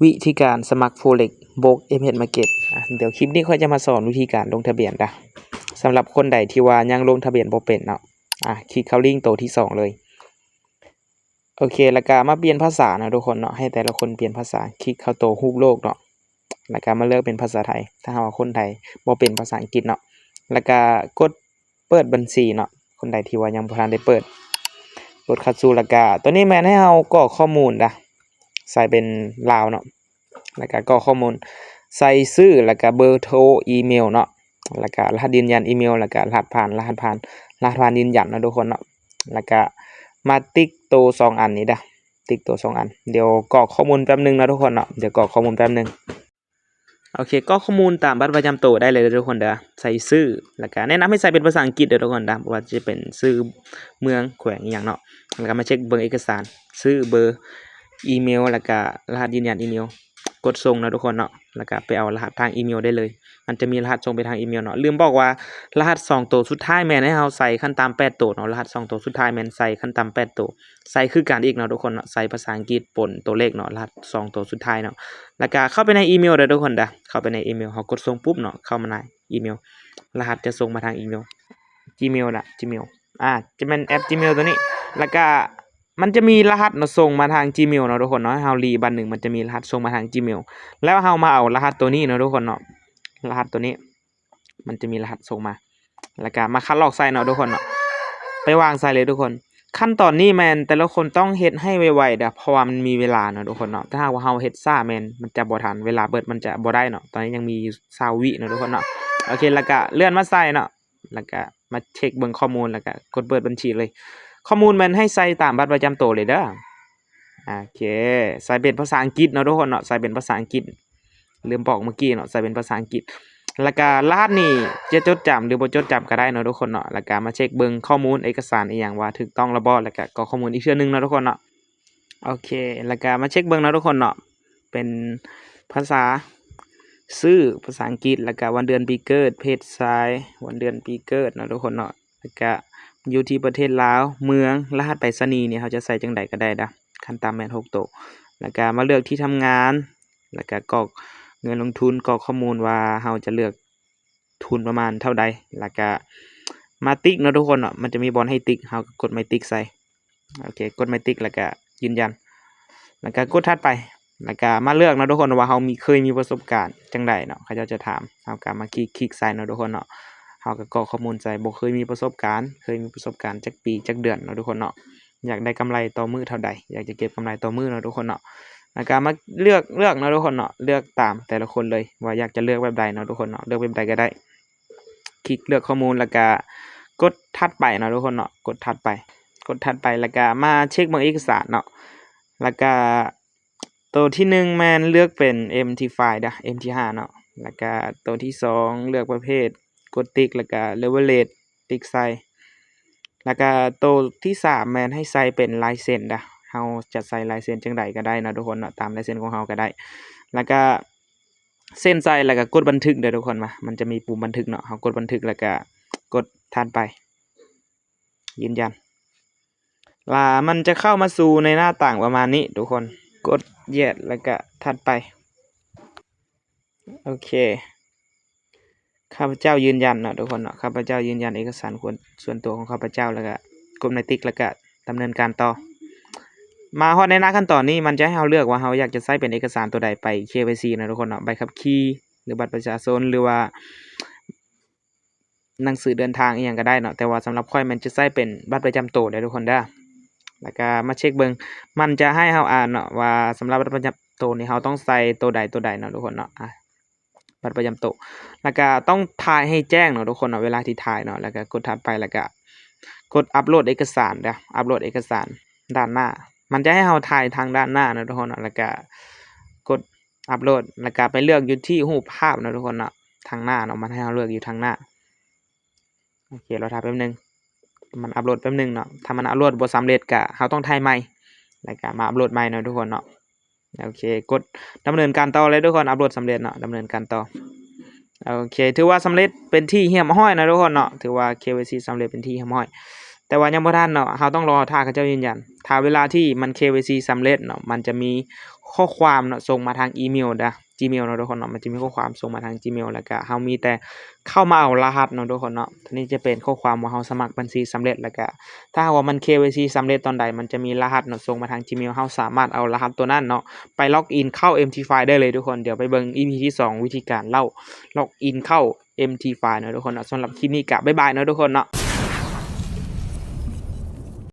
ວິທີການສະໝັກ Forex ໂບກ ເອັມເອັມເອັດ Market. ອາ ດຽວຄລິບນີ້ຂ້ອຍຈະມາສອນວິທີການລົງທະບຽນນະ ສຳລັບຄົນໃດທີ່ວ່າຍັງລົງທະບຽນບໍ່ເປັນເນາະ. ອາ ຄລິກເຂົ້າລິ້ງໂຕທີສອງເລີຍ. ໂອເຄ ແລ້ວກະມາປ່ຽນພາສາເນາະທຸກຄົນເນາະ, ໃຫ້ແຕ່ລະຄົນປ່ຽນພາສາ. ຄລິກເຂົ້າໂຕຮູບໂລກເນາະ ແລ້ວກະມາເລືອກເປັນພາສາໄທ ຖ້າຫາກວ່າຄົນໄທບໍ່ເປັນພາສາອັງກິດເນາະ, ແລ້ວກະກົດ ເປີດບັນຊີເນາະ. ຄົນໃດທີ່ວ່າຍັງບໍ່ທັນໄດ້ເປີດ ກົດເຂົ້າສູ່ ແລ້ວກະໂຕນີ້ແມ່ນໃຫ້ເຮົາກອກຂໍ້ມູນນະ ໃສ່ເປັນລາວເນາະ, ແລ້ວກະກອກຂໍ້ມູນ ໃສ່ຊື່ ແລ້ວກະເບີໂທ ອີເມວເນາະ, ແລ້ວກະລະຫັດຢືນຢັນອີເມວ ແລ້ວກະລະຫັດຜ່ານ ລະຫັດຜ່ານ ລະຫັດຜ່ານຢືນຢັນເນາະທຸກຄົນເນາະ. ແລ້ວກະມາຕິກໂຕສອງອັນນີ້ເດີ້ ຕິກໂຕສອງອັນ. ດຽວກອກຂໍ້ມູນແປັບໜຶ່ງເນາະທຸກຄົນເນາະ, ດຽວກອກຂໍ້ມູນແປັບໜຶ່ງ. ໂອເຄ ກອກຂໍ້ມູນຕາມບັດປະຈຳໂຕໄດ້ເລີຍເດີທຸກຄົນເດີ. ໃສ່ຊື່ ແລ້ວກະແນະນຳໃຫ້ໃສ່ເປັນພາສາອັງກິດເດີທຸກຄົນເດີ, ບໍ່ວ່າຈະເປັນຊື່ເມືອງແຂວງອີ່ຫຍັງເນາະ. ແລ້ວກະມາເຊັກເບິ່ງເອກະສານ ຊື່ ເບີ ອີເມວ ແລ້ວກະລະຫັດຢືນຢັນອີເມວ, ກົດສົ່ງເນາະທຸກຄົນເນາະ. ແລ້ວກະໄປເອົາລະຫັດທາງອີເມວໄດ້ເລີຍ, ມັນຈະມີລະຫັດສົ່ງໄປທາງອີເມວເນາະ. ລືມບອກວ່າລະຫັດສອງໂຕສຸດທ້າຍແມ່ນໃຫ້ເຮົາໃສ່ຂັ້ນຕ່ຳແປດໂຕເນາະ, ລະຫັດສອງໂຕສຸດທ້າຍແມ່ນໃສ່ຂັ້ນຕ່ຳແປດໂຕ. ໃສ່ຄືກັນອີກເນາະທຸກຄົນເນາະ, ໃສ່ພາສາອັງກິດປົນຕົວເລກເນາະ, ລະຫັດສອງໂຕສຸດທ້າຍເນາະ. ແລ້ວກະເຂົ້າໄປໃນອີເມວເດີທຸກຄົນເດີ, ເຂົ້າໄປໃນອີເມວ ເຮົາກົດສົ່ງປຸບເນາະ, ເຂົ້າມາໃນອີເມວ ລະຫັດຈະສົ່ງມາທາງອີເມວ Gmail ນະ Gmail ອາ ຈະແມ່ນແອັບ Gmail ໂຕນີ້. ແລ້ວກະມັນຈະມີລະຫັດເນາະ ສົ່ງມາທາງ Gmail ເນາະທຸກຄົນເນາະ, ໃຫ້ເຮົາລີບາດໜຶ່ງ ມັນຈະມີລະຫັດສົ່ງມາທາງ Gmail. ແລ້ວເຮົາມາເອົາລະຫັດໂຕນີ້ເນາະທຸກຄົນເນາະ, ລະຫັດໂຕນີ້ ມັນຈະມີລະຫັດສົ່ງມາ ແລ້ວກະມາຄັດລອກໃສ່ເນາະທຸກຄົນເນາະ, ໄປວາງໃສ່ເລີຍທຸກຄົນ. ຂັ້ນຕອນນີ້ແມ່ນແຕ່ລະຄົນຕ້ອງເຮັດໃຫ້ໄວໆເດີ້ ເພາະວ່າມັນມີເວລາເນາະທຸກຄົນເນາະ, ຖ້າຫາກວ່າເຮົາເຮັດຊ້າແມ່ນມັນຈະບໍ່ທັນ ເວລາເບິດມັນຈະບໍ່ໄດ້ເນາະ. ຕອນນີ້ຍັງມີຢູ່ຊາວວິເນາະທຸກຄົນເນາະ. ໂອເຄ ແລ້ວກະເລື່ອນມາໃສ່ເນາະ, ແລ້ວກະມາເຊັກເບິ່ງຂໍ້ມູນ ແລ້ວກະກົດເປີດບັນຊີເລີຍ. ຂໍ້ມູນແມ່ນໃຫ້ໃສ່ຕາມບັດປະຈຳໂຕເລີຍເດີ້. ໂອເຄ ໃສ່ເປັນພາສາອັງກິດເນາະທຸກຄົນເນາະ, ໃສ່ເປັນພາສາອັງກິດ ລືມບອກເມື່ອກີ້ເນາະ, ໃສ່ເປັນພາສາອັງກິດ. ແລ້ວກະລະຫັດນີ້ຈະຈົດຈຳ ຫຼື ບໍ່ຈົດຈຳກະໄດ້ເນາະທຸກຄົນເນາະ. ແລ້ວກະມາເຊັກເບິ່ງຂໍ້ມູນເອກະສານອີ່ຫຍັງວ່າຖືກຕ້ອງແລ້ວບໍ່, ແລ້ວກະກອກຂໍ້ມູນອີກເທື່ອໜຶ່ງເນາະທຸກຄົນເນາະ. ໂອເຄ ແລ້ວກະມາເຊັກເບິ່ງເນາະທຸກຄົນເນາະ, ເປັນພາສາ ຊື່ພາສາອັງກິດ ແລ້ວກະວັນເດືອນປີເກີດ, ເພດຊາຍ, ວັນເດືອນປີເກີດເນາະທຸກຄົນເນາະ. ແລ້ວກະຢູ່ທີ່ປະເທດລາວ, ເມືອງ, ລະຫັດໄປສະນີນີ້ເຮົາຈະໃສ່ຈັ່ງໃດກະໄດ້ເດີ້, ຂັ້ນຕ່ຳແມ່ນຫົກໂຕ. ແລ້ວກະມາເລືອກທີ່ທຳງານ ແລ້ວກະກອກເງິນລົງທຶນ, ກອກຂໍ້ມູນວ່າເຮົາຈະເລືອກທຶນປະມານເທົ່າໃດ, ແລ້ວກະມາຕິກເນາະທຸກຄົນເນາະ, ມັນຈະມີບ່ອນໃຫ້ຕິກ ເຮົາກະກົດໄມ້ຕິກໃສ່. ໂອເຄ ກົດໄມ້ຕິກ ແລ້ວກະຢືນຢັນ ແລ້ວກະກົດຖັດໄປ. ແລ້ວກະມາເລືອກເນາະທຸກຄົນວ່າເຮົາມີ ເຄີຍມີປະສົບການຈັ່ງໃດເນາະ, ເຂົາເຈົ້າຈະຖາມ, ເຮົາກະມາຄລິກ ຄລິກໃສ່ເນາະທຸກຄົນເນາະ. ເຮົາກະກອກຂໍ້ມູນໃສ່ ບໍ່ເຄີຍມີປະສົບການ, ເຄີຍມີປະສົບການຈັກປີຈັກເດືອນເນາະທຸກຄົນເນາະ, ຢາກໄດ້ກຳໄລຕໍ່ມື້ເທົ່າໃດ, ຢາກຈະເກັບກຳໄລຕໍ່ມື້ເນາະທຸກຄົນເນາະ. ແລ້ວກະມາເລືອກ ເລືອກເນາະທຸກຄົນເນາະ, ເລືອກຕາມແຕ່ລະຄົນເລີຍວ່າຢາກຈະເລືອກແບບໃດເນາະທຸກຄົນເນາະ, ເລືອກແບບໃດກະໄດ້. ຄລິກເລືອກຂໍ້ມູນ ແລ້ວກະກົດຖັດໄປເນາະທຸກຄົນເນາະ, ກົດຖັດໄປ ກົດຖັດໄປ ແລ້ວກະມາເຊັກເບິ່ງເອກະສານເນາະ. ແລ້ວກະໂຕທີໜຶ່ງແມ່ນເລືອກເປັນ ເອັມທີໄຟເດີ້ ເອັມທີຫ້າເນາະ, ແລ້ວກະໂຕທີສອງເລືອກປະເພດ ກົດຕິກ ແລ້ວກະເລເວີເຣຈ ຕິກໃສ່. ແລ້ວກະໂຕທີສາມແມ່ນໃຫ້ໃສ່ເປັນລາຍເຊັນເດີ້, ເຮົາຈະໃສ່ລາຍເຊັນຈັ່ງໃດກະໄດ້ເນາະທຸກຄົນເນາະ, ຕາມລາຍເຊັນຂອງເຮົາກະໄດ້. ແລ້ວກະເຊັນໃສ່ ແລ້ວກະກົດບັນທຶກເດີ້ທຸກຄົນ, ມາ ມັນຈະມີປຸ່ມບັນທຶກເນາະ, ເຮົາກົດບັນທຶກ ແລ້ວກະກົດຖັດໄປ ຢືນຢັນ. ລະມັນຈະເຂົ້າມາສູ່ໃນໜ້າຕ່າງປະມານນີ້ທຸກຄົນ, ກົດ yes ແລ້ວກະຖັດໄປ. ໂອເຄ ຂ້າພະເຈົ້າຢືນຢັນເນາະທຸກຄົນເນາະ, ຂ້າພະເຈົ້າຢືນຢັນເອກະສານສ່ວນ ສ່ວນຕົວຂອງຂ້າພະເຈົ້າ ແລ້ວກະກົດໄມ້ຕິກ ແລ້ວກະດຳເນີນການຕໍ່. ມາຮອດໃນໜ້າຂັ້ນຕອນນີ້ ມັນຈະໃຫ້ເຮົາເລືອກວ່າເຮົາຢາກຈະໃຊ້ເປັນເອກະສານໂຕໃດໄປ ເຄວາຍຊີ ເນາະທຸກຄົນເນາະ, ໃບຂັບຂີ່ ຫຼື ບັດປະຊາຊົນ ຫຼືວ່າ ໜັງສືເດີນທາງອີ່ຫຍັງກະໄດ້ເນາະ, ແຕ່ວ່າສຳລັບຂ້ອຍແມ່ນຈະໃຊ້ເປັນບັດປະຈຳໂຕເດີ້ທຸກຄົນເດີ້. ແລ້ວກະມາເຊັກເບິ່ງ ມັນຈະໃຫ້ເຮົາອ່ານເນາະວ່າສຳລັບບັດປະຈຳໂຕນີ້ເຮົາຕ້ອງໃສ່ໂຕໃດໂຕໃດເນາະທຸກຄົນເນາະ. ອາ ບັດປະຈຳໂຕ ແລ້ວກະຕ້ອງຖ່າຍໃຫ້ແຈ້ງເນາະທຸກຄົນເນາະ, ເວລາທີ່ຖ່າຍເນາະ, ແລ້ວກະກົດຖັດໄປ ແລ້ວກະກົດອັບໂຫຼດເອກະສານເດີ້, ອັບໂຫຼດເອກະສານດ້ານໜ້າ. ມັນຈະໃຫ້ເຮົາຖ່າຍທາງດ້ານໜ້າເນາະທຸກຄົນເນາະ, ແລ້ວກະກົດອັບໂຫຼດ ແລ້ວກະໄປເລືອກຢູ່ທີ່ຮູບພາບເນາະທຸກຄົນເນາະ, ທາງໜ້າເນາະ, ມັນໃຫ້ເຮົາເລືອກຢູ່ທາງໜ້າ. ໂອເຄ ລໍຖ້າແປັບໜຶ່ງ ມັນອັບໂຫຼດແປັບໜຶ່ງເນາະ, ຖ້າມັນອັບໂຫຼດບໍ່ສຳເລັດກະເຮົາຕ້ອງຖ່າຍໃໝ່ ແລ້ວກະມາອັບໂຫຼດໃໝ່ເນາະທຸກຄົນເນາະ. ໂອເຄ ກົດດຳເນີນການຕໍ່ເລີຍທຸກຄົນ, ອັບໂຫຼດສຳເລັດເນາະ, ດຳເນີນການຕໍ່. ໂອເຄ ຖືວ່າສຳເລັດເປັນທີ່ຮຽບຮ້ອຍເນາະທຸກຄົນເນາະ, ຖືວ່າ ເຄວາຍຊີ ສຳເລັດເປັນທີ່ຮຽບຮ້ອຍ. ແຕ່ວ່າຍັງບໍ່ທັນເນາະ ເຮົາຕ້ອງລໍຖ້າເຂົາເຈົ້າຢືນຢັນ. ຖ້າເວລາທີ່ມັນ ເຄວາຍຊີ ສຳເລັດເນາະ ມັນຈະມີຂໍ້ຄວາມເນາະ ສົ່ງມາທາງອີເມວເດີ ຈີເມວເນາະທຸກຄົນເນາະ. ມັນຈະມີຂໍ້ຄວາມສົ່ງມາທາງຈີເມວ ແລ້ວກະເຮົາມີແຕ່ເຂົ້າມາເອົາລະຫັດເນາະທຸກຄົນເນາະ. ໂຕນີ້ຈະເປັນຂໍ້ຄວາມວ່າເຮົາສະໝັກບັນຊີສຳເລັດ ແລ້ວກະຖ້າຫາກວ່າມັນ ເຄວາຍຊີ ສຳເລັດຕອນໃດ ມັນຈະມີລະຫັດເນາະ ສົ່ງມາທາງຈີເມວ ເຮົາສາມາດເອົາລະຫັດໂຕນັ້ນເນາະ ໄປລັອກອິນເຂົ້າ ເອັມທີໄຟ ໄດ້ເລີຍທຸກຄົນ. ດຽວໄປເບິ່ງ ອີພີ ທີສອງ ວິທີການເລົ່າລັອກອິນເຂົ້າ ເອັມທີໄຟ ເນາະທຸກຄົນເນາະ. ສຳລັບຄລິບນີ້ກະບາຍບາຍເນາະທຸກຄົນເນາະ.